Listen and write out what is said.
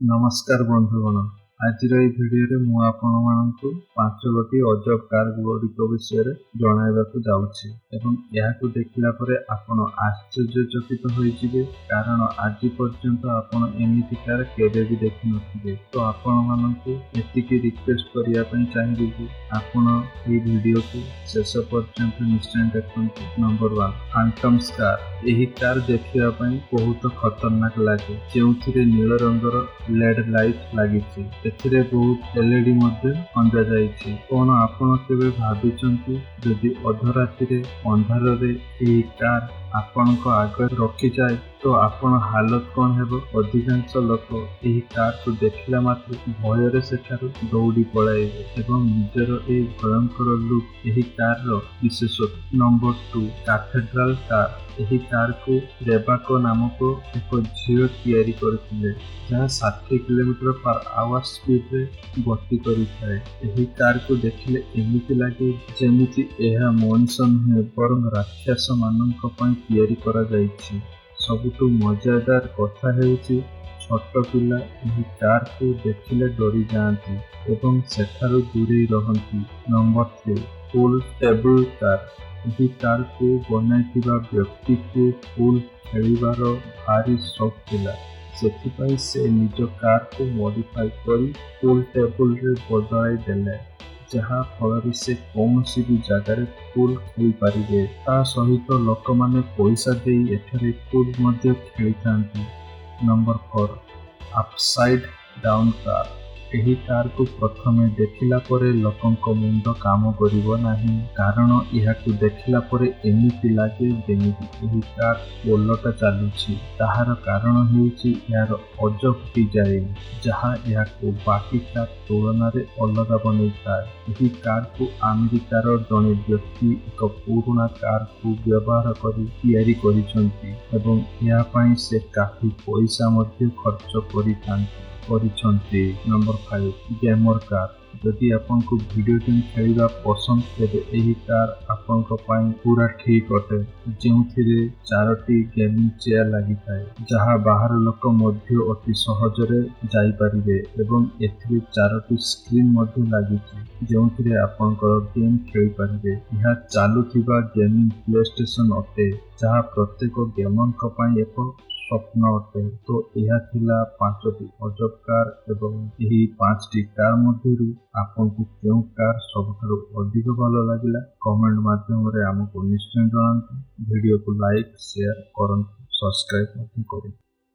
ନମସ୍କାର ବନ୍ଧୁଗଣ, ଆଜିର ଏହି ଭିଡିଓରେ ମୁଁ ଆପଣମାନଙ୍କୁ ପାଞ୍ଚ ଗୋଟି ଅଜବ କାର ଗୁଡ଼ିକ ବିଷୟରେ ଜଣାଇବାକୁ ଯାଉଛି ଏବଂ ଏହାକୁ ଦେଖିଲା ପରେ ଆପଣ ଆଶ୍ଚର୍ଯ୍ୟଚକିତ ହୋଇଯିବେ, କାରଣ ଆଜି ପର୍ଯ୍ୟନ୍ତ ଆପଣ ଏମିତି କାର କେବେ ବି ଦେଖିନଥିବେ। ତ ଆପଣମାନଙ୍କୁ ଏତିକି ରିକ୍ୱେଷ୍ଟ କରିବା ପାଇଁ ଚାହିଁବି ଯେ ଆପଣ ଏହି ଭିଡିଓକୁ ଶେଷ ପର୍ଯ୍ୟନ୍ତ ନିଶ୍ଚୟ ଦେଖନ୍ତୁ। Number 1, phantoms car. ଏହି କାର ଦେଖିବା ପାଇଁ ବହୁତ ଖତରନାକ ଲାଗେ, ଯେଉଁଥିରେ ନୀଳ ରଙ୍ଗର ଲେଡ୍ ଲାଇଟ୍ ଲାଗିଛି। ଏଥିରେ ବହୁତ ଏଲଇଡି ମଧ୍ୟ ଖଞ୍ଜା ଯାଇଛି। କଣ ଆପଣ କେବେ ଭାବିଛନ୍ତି, ଯଦି ଅଧରାତିରେ ଅନ୍ଧାରରେ ଏହି କାର ଆପଣଙ୍କ ଆଗରେ ରଖିଯାଏ ତ ଆପଣ ହାଲତ କଣ ହେବ? ଅଧିକାଂଶ ଲୋକ ଏହି କାରକୁ ଦେଖିଲା ମାତ୍ରେ ଭୟରେ ସେଠାରୁ ଦୌଡ଼ି ପଳାଇବେ ଏବଂ ନିଜର ଏହି ଭୟଙ୍କର ଲୁକ୍ ଏହି କାରର ବିଶେଷତ୍ୱ। Number 2, cathedral car. ଏହି କାରକୁ ରେବାକୋ ନାମକ ଏକ ଝିଅ ତିଆରି କରିଥିଲେ, ଯାହା 60 କିଲୋମିଟର ପାର ଆୱାର ସ୍ପିଡରେ ଗତି କରିଥାଏ। ଏହି କାରକୁ ଦେଖିଲେ ଏମିତି ଲାଗେ ଯେମିତି ଏହା ମଣିଷ ନୁହେଁ, ବରଂ ରାକ୍ଷସମାନଙ୍କ ପାଇଁ ତିଆରି କରାଯାଇଛି। ସବୁଠୁ ମଜାଦାର କଥା ହେଉଛି, ଛୋଟ ପିଲା ଏହି କାରକୁ ଦେଖିଲେ ଡରିଯାଆନ୍ତି ଏବଂ ସେଠାରୁ ଦୂରେଇ ରହନ୍ତି। Number 3, pool table car. ଏହି କାରକୁ ବନାଇଥିବା ବ୍ୟକ୍ତିକୁ ପୁଲ ଖେଳିବାର ଭାରି ସୌକ ଥିଲା। ସେଥିପାଇଁ ସେ ନିଜ କାରକୁ ମଡିଫାଇ କରି ପୁଲ୍ ଟେବୁଲରେ ବଦଳାଇ ଦେଲେ, ଯାହା ଫଳରେ ସେ କୌଣସି ବି ଜାଗାରେ ପୁଲ୍ ଖେଳିପାରିବେ। ତା ସହିତ ଲୋକମାନେ ପଇସା ଦେଇ ଏଠାରେ ପୁଲ୍ ମଧ୍ୟ ଖେଳିଥାନ୍ତି। Number 4, upside down car. ଏହି କାରକୁ ପ୍ରଥମେ ଦେଖିଲା ପରେ ଲୋକଙ୍କ ମୁଣ୍ଡ କାମ କରିବ ନାହିଁ, କାରଣ ଏହାକୁ ଦେଖିଲା ପରେ ଏମିତି ଲାଗେ ଯେମିତି ଏହି କାର ଓଲଟା ଚାଲୁଛି। ତାହାର କାରଣ ହେଉଛି ଏହାର ଅଜବ ଡିଜାଇନ, ଯାହା ଏହାକୁ ବାକି କାର ତୁଳନାରେ ଅଲଗା ବନେଇଥାଏ। ଏହି କାରକୁ ଆମେରିକାର ଜଣେ ବ୍ୟକ୍ତି ଏକ ପୁରୁଣା କାରକୁ ବ୍ୟବହାର କରି ତିଆରି କରିଛନ୍ତି ଏବଂ ଏହା ପାଇଁ ସେ କାଫି ପଇସା ମଧ୍ୟ ଖର୍ଚ୍ଚ କରିଛନ୍ତି। Number 5, gamer car. ଯଦି ଆପଣଙ୍କୁ ଭିଡିଓ ଗେମ୍ ଖେଳିବା ପସନ୍ଦ, ତେବେ ଏହି କାର ଆପଣଙ୍କ ପାଇଁ ପୁରା ଠିକ୍ ଅଟେ, ଯେଉଁଥିରେ ଚାରୋଟି ଗେମିଂ ଚେୟାର ଲାଗିଥାଏ, ଯାହା ବାହାର ଲୋକ ମଧ୍ୟ ଅତି ସହଜରେ ଯାଇପାରିବେ ଏବଂ ଏଥିରେ ଚାରୋଟି ସ୍କ୍ରିନ୍ ମଧ୍ୟ ଲାଗିଛି, ଯେଉଁଥିରେ ଆପଣଙ୍କର ଗେମ୍ ଖେଳିପାରିବେ। ଏହା ଚାଲୁଥିବା ଗେମିଂ ପ୍ଲେ ଷ୍ଟେସନ ଅଟେ, ଯାହା ପ୍ରତ୍ୟେକ ଗେମରଙ୍କ ପାଇଁ ଏକ ସ୍ୱପ୍ନ ଅଟେ। ତ ଏହା ଥିଲା ପାଞ୍ଚଟି ଅଜବ କାର ଏବଂ ଏହି ପାଞ୍ଚଟି କାର ମଧ୍ୟରୁ ଆପଣଙ୍କୁ କେଉଁ କାର ସବୁଠାରୁ ଅଧିକ ଭଲ ଲାଗିଲା, କମେଣ୍ଟ ମାଧ୍ୟମରେ ଆମକୁ ନିଶ୍ଚୟ ଜଣାନ୍ତୁ। ଭିଡିଓକୁ ଲାଇକ୍, ସେୟାର କରନ୍ତୁ, ସବସ୍କ୍ରାଇବ ମଧ୍ୟ କରନ୍ତୁ।